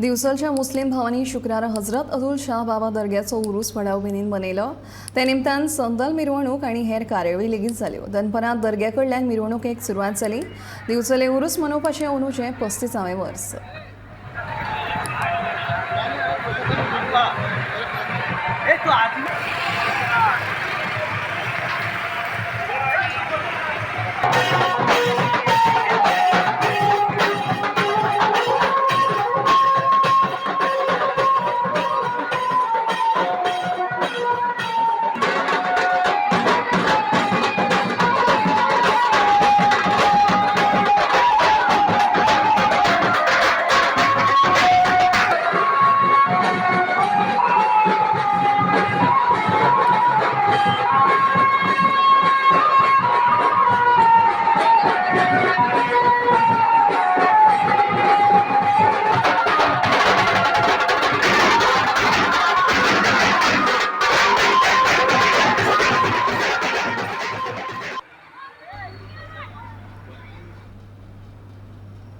दिवचलच्या मुस्लिम भावांनी शुक्रारा हजरत अदुल शाह बाबा दर्ग्याचो उरूस व्हडा उमेदीन मनयलो. ते निमतान संदल मिरवणूक आनी हेर कार्यावळी लेगीत जाल्यो. दनपरां दर्ग्या कडल्यान मिरवणुकेक सुरवात जाली. दिवचले उरूस मनोवपाचें अंदूचें 35वें वर्स.